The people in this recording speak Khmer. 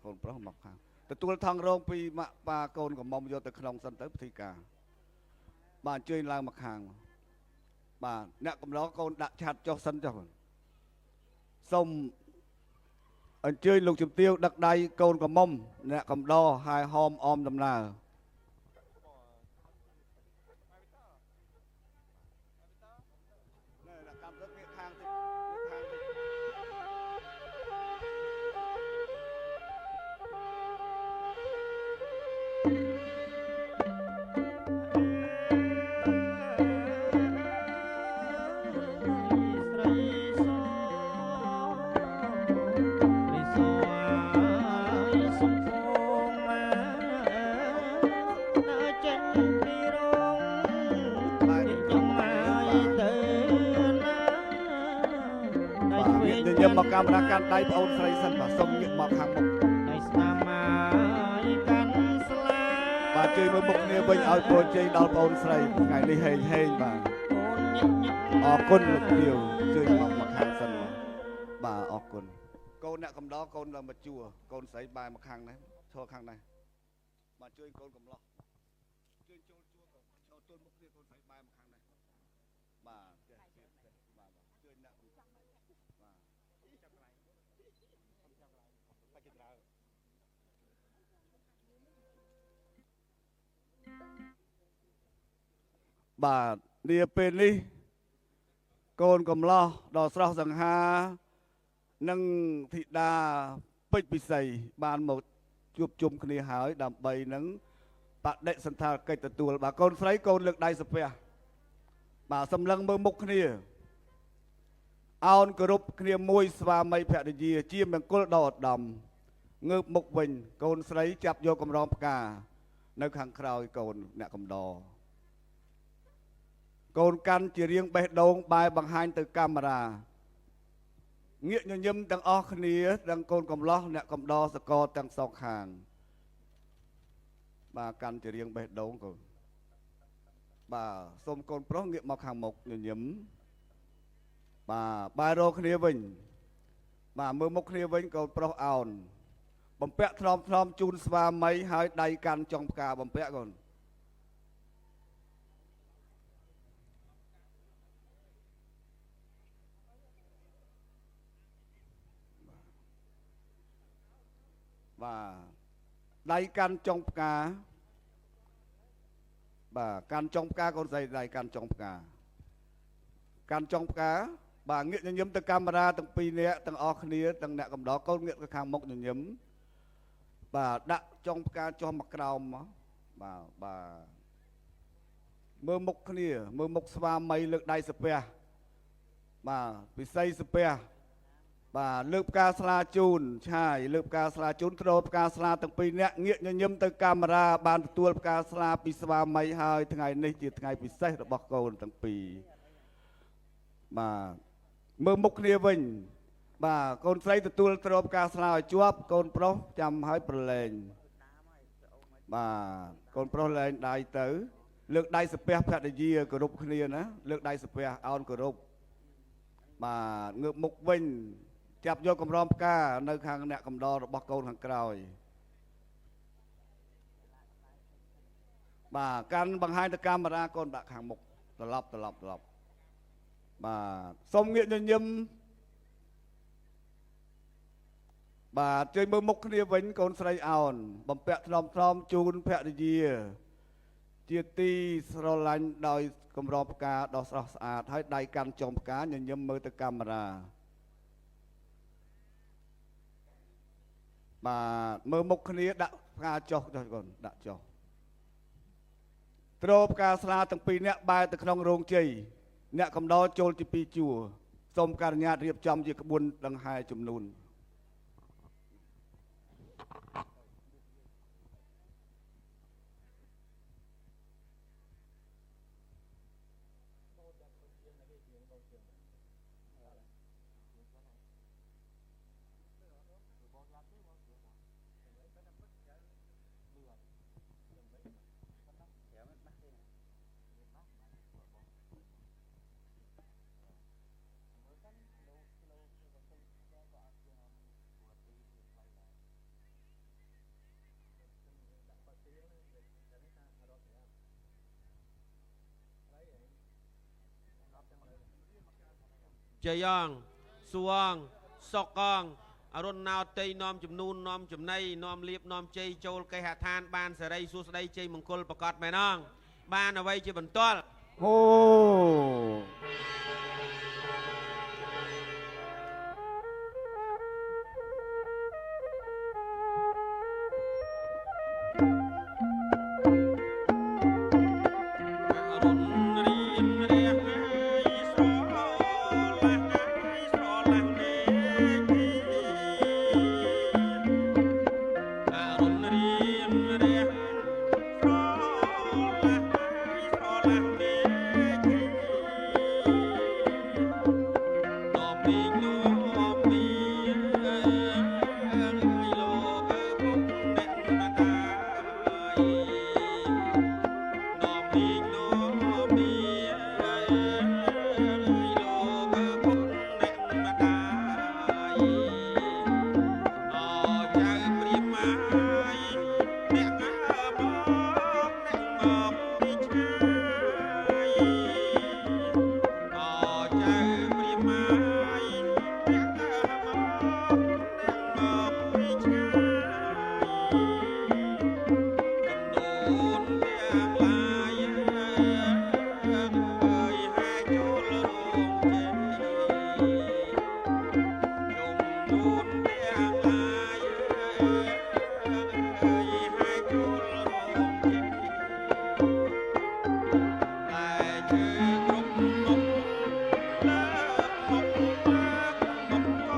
កូនប្រុសមកខាងទទួលថងរងពីម៉ាក់ប៉ាកូនកំមុំយកទៅក្នុងសិនទៅពិធីការបាទអញ្ជើញឡើងមកខាងបាទអ្នកកំឡកូនដាក់ឆាត់ចុះសិនចុះសូមអញ្ជើញលោកជំទាវដឹកដៃកូនកំមុំអ្នកកំដរហើយហោមអមដំណើរមកកាមេរ៉ាកាន់ដៃប្អូនស្រីសិនបាទសូមងាកមកខាងមុខដៃស្ដាំមកកាន់ស្លាបាទជួយមើលមុខគ្នាវិញឲ្យពរជ័យដល់ប្អូនស្រីថ្ងៃនេះហេងហេងបាទអរគុណលោកទាវជួយមកខាងសិនបាទអរគុណកូនអ្នកកំដរកូនឡើងមកជួកូនស្រីបែរមកខាងនេះឈរខាងនេះបាទជួយកូនកំឡោះជួយចូលជួចូលទល់មុខគ្នាកូនស្រីបែរមកខាងនេះបាទចេះបាទជួយអ្នកបាទនាពេលនេះកូនកំឡោះដ៏ស្រស់សង្ហានិងធីតាពេជ្រពិសីបានមកជួបជុំគ្នាហើយដើម្បីនឹងបដិសណ្ឋារកិច្ចទទួលបាទកូនស្រីកូនលើកដៃសំពះបាទសម្លឹងមើលមុខគ្នាអោនគោរពគ្នាមួយស្វាមីភរិយាជាមង្គលដ៏ឧត្តមងើបមុខវិញកូនស្រីចាប់យកកម្រងផ្កានៅខាងក្រោយកូនអ្នកកំដរកូនកាន់ជារៀងបេះដូងបែរបង្ហាញទៅកាមេរ៉ាងាកញញឹមទាំងអស់គ្នាទាំងកូនកំឡោះអ្នកកំដរសកលទាំងសងខាងបាទកាន់ជារៀងបេះដូងកូនបាទសូមកូនប្រុសងាកមកខាងមុខញញឹមបាទបែររកគ្នាវិញបាទមើលមុខគ្នាវិញកូនប្រុសអោនបំពាក់ថ្នមថ្នមជូនស្វាមីហើយដៃកាន់ចុងផ្កាបំពាក់កូនបាទដៃកាន់ចុងផ្កាបាទកាន់ចុងផ្កាកូនស្រីដៃកាន់ចុងផ្កាកាន់ចុងផ្កាបាទងាកញញឹមទៅកាមេរ៉ាទាំងពីរនាក់ទាំងអស់គ្នាទាំងអ្នកកំដរកូនងាកទៅខាងមុខញញឹមបាទដាក់ចុងផ្កាចុះមកក្រោមមកបាទបាទមើលមុខគ្នាមើលមុខស្វាមីលើកដៃសំពះបាទពិសីសំពះបាទលើកផ្កាស្លាជូនឆាយលើកផ្កាស្លាជូនទ្រផ្កាស្លាទាំងពីរនាក់ងាកញញឹមទៅកាមេរ៉ាបានទទួលផ្កាស្លាពីស្វាមីហើយថ្ងៃនេះជាថ្ងៃពិសេសរបស់កូនទាំងពីរបាទមើលមុខគ្នាវិញបាទកូនស្រីទទួលទ្រផ្កាស្លាឲ្យជាប់កូនប្រុសចាំឲ្យប្រឡែងបាទកូនប្រុសលែងដៃទៅលើកដៃសំពះភរិយាគោរពគ្នាណាលើកដៃសំពះអោនគោរពបាទងើបមុខវិញចាប់យកកម្រងផ្កានៅខាងអ្នកកំដររបស់កូនខាងក្រោយបាទកាន់បង្ហាញទៅកាមេរ៉ាកូនដាក់ខាងមុខត្រឡប់ត្រឡប់ត្រឡប់បាទសូមងាកញញឹមបាទជួយមើលមុខគ្នាវិញកូនស្រីអោនបំពាក់ថ្នមថ្នមជូនភរិយាជាទីស្រឡាញ់ដោយកម្រងផ្កាដ៏ស្រស់ស្អាតហើយដៃកាន់ចុងផ្កាញញឹមមើលទៅកាមេរ៉ាបាទមើលមុខគ្នាដាក់ផ្កាចុះចុះកូនដាក់ចុះទ្រផ្កាស្លាទាំងពីរនាក់បែរទៅក្នុងរោងជ័យអ្នកកំដរចូលទីពីរជួរសូមការញ្ញាតរៀបចំជាក្បួនដង្ហែចំនួន Hãy subscribe ជ័យអងសួងសុកអងអរុណណោតី នាំចំនួននាំចំណៃ នាំលៀបនាំជ័យ ចូលគេហដ្ឋានបានសេរីសួស្តីជ័យមង្គលប្រកាសមែនអង បានអ្វីជាបន្ទាល់ អូ រុនរៀនរះហើយស្រលាស់ហើយស្រលាស់នេទី អរុនរៀនរះស្រលាស់ហើយស្រលាស់នេទី នាំមីងនាំមីអើយលោកពុកអ្នកម្ដាយ នាំមីងនាំមីអើយលោកពុកអ្នកម្ដាយ អចៅព្រាមហើយអ្នកមកអ្នកមកពីឆ្ងាយ អចៅព្រាមហើយអ្នកមកអ្នកមកពីឆ្ងាយ ចំនួនទាំងឡាយអើយហែចូលរួមជ័យ ចំនួនទាំង